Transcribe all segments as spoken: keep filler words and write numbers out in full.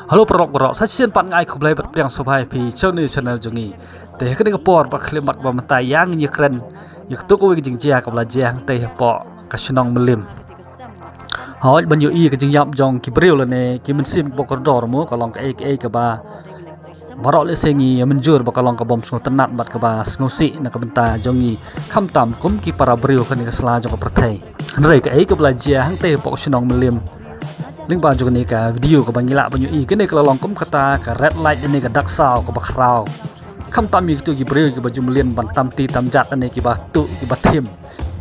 Hello paralok baroh, sa shisien pat nga ai khublei bad pdiang sngewbha ïa phi sha une u channel jong ngi. Te ha kane ka por ba khlem bad ba mynta ïa ngin ïakren ïa kato kawei ka jingjia kaba la jia hangtei hapoh ka shnong Mylliem. Hooid, ban ïohi ka jingïap jong ki briew lane ki mynsiem kiba kordor mo, ka long kaei kaei kaba baroh lehse ngi ïa mynjur ba ka long ka bym sngewtynnat bad kaba sngewsih na ka bynta jong ngi, khamtam kum ki para briew kane ka sla jong ka pyrthei. Hynrei kaei kaba la jia hangtei hapoh ka shnong Mylliem, lyngba jong kane ka video kaba ngi lah ban ïohi, kane ka la long kum kata ka red light lane ka dak saw kaba khraw. Khamtam ïa kito ki briew kiba ju mlien ban tam ti tam jat lane kiba tuh kiba thim,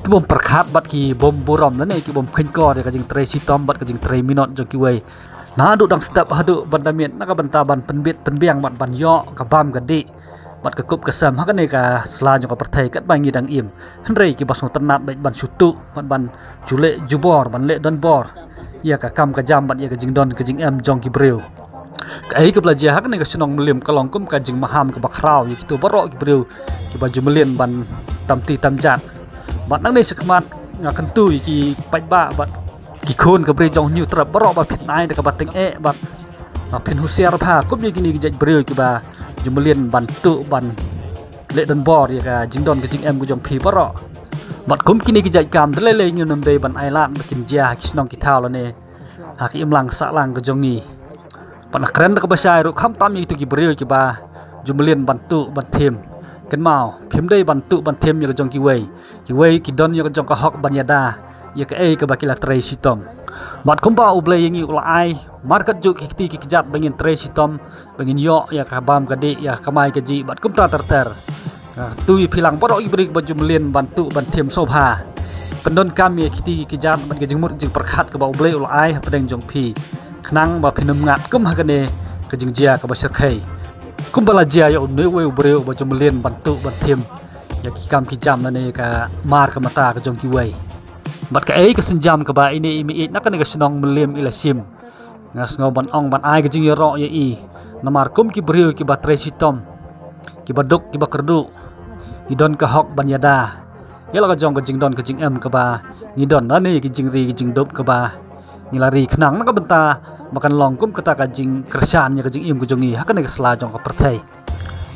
ki bym pyrkhat bad ki bym burom lane ki bym kheiñkor ïa ka jingtrei shitom bad ka jingtrei minot jong kiwei. Naduh dang step haduh ban da miet na ka bynta ban pynbit pynbiang bad ban ïoh ka bam ka dih bad ka kup ka sem ha kane ka sla jong ka pyrthei katba ngi dang im. Hynrei kiba sngewtynnat bad ban shu tuh bad ban ju leh jubor, ban leh donbor ïa ka kam ka jam bad ïa ka jingdon ka jingem jong ki briew. Kaei kaba la jia ha kane ka shnong Mylliem ka long kum ka jingmaham kaba khraw ïa kito baroh ki briew kiba ju mlien ban tam ti tam jat. Bad nangne shakhmat nga kyntu ïa ki paidbah bad ki khun ka Bri jong Hynñiewtrep baroh ba phin ai da kaba tyngeh bad ba phin husiar bha kum ïa kine ki jait briew kiba ju mlien ban tuh ban leh donbor ïa ka jingdon ka jingem ka jong phi baroh. Bad kum kine ki jait kam da lei lei ngim dei ban ailad ba kin jia ha ki shnong ki thaw lane ha ka imlang sahlang ka jong ngi. Bad nga kren da kaba shai ruh, khamtam ïa kito ki briew kiba ju mlien ban tuh ban thim, kynmaw, phim dei ban tuh ban thim ïa ka jong kiwei. Kiwei ki don ïa ka jong ka hok ban ïada ïa kaei kaba ki la trei shitom. Bad kumba U Blei ïa ngi u la ai markatjuh ki kti ki kjat ba ngin trei shitom, ba ngin ïoh ïa ka bam ka dih, ïa ka kamai kajih bad kumta ter ter. Nga kyntu ïa phi lang baroh ki briew kiba ju mlien ban tuh ban thim, sngewbha pyndonkam ïa ki kti ki kjat bad ka jingmut jingpyrkhat kaba U Blei u la ai hapdeng jong phi, khnang ba phin ym ngat kum ha kane ka jingjia kaba shyrkhei kumba la jia ïa une uwei u briew uba ju mlien ban tuh ban thim ïa ki kam ki jam lane ka mar ka mata ka jong kiwei. Bad kaei ka sienjam kaba ine i meieit na kane ka shnong Mylliem i la shim, nga sngew ban ong ban ai ka jingïaroh ïa i. Namar kum ki briew kiba trei shitom, kiba duk kiba kyrduh, ki don ka hok ban ïada ïa la ka jong ka jingdon ka jingem kaba ngi don lane ki jingri ki jingdup kaba ngi la ri, khnang na ka bynta ba kan long kum kata ka jingkyrshan ïa ka jingim ka jong ngi ha kane ka sla jong ka pyrthei.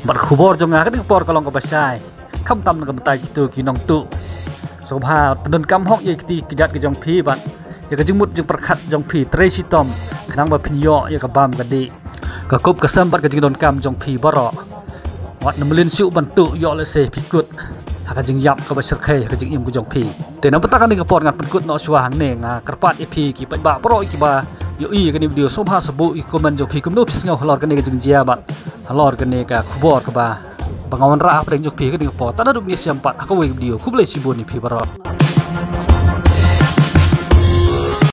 Bad khubor jong nga ha kane ka por ka long kaba shai, khamtam na ka bynta kito ki nongtuh. Sngewbha pyndonkam hok ïa ki kti ki kjat ka jong phi bad ïa ka jingmut jingpyrkhat jong phi, trei shitom khnang ba phin ïoh ïa ka bam ka dih, ka kup ka sem bad ka jingdonkam jong phi baroh. Wat nym mlien shuh ban tuh ïoh lehse phi kut ha ka jingïap kaba shyrkhei ha ka jingim ka jong phi. Te na ka bynta kane ka por ngan pynkut noh shuwa hangne. Nga kyrpad ïa phi ki paidbah baroh kiba ïohi ïa kane ka video, sngewbha sa buh ïa ki comment jong phi kumno phi sngew halor kane ka jingjia bad halor kane ka khubor kaba, ba nga wanrah hapdeng jong phi ha kane ka por. Tang naduh mynne shem pat ha kawei ka video, khublei shibun ïa phi baroh.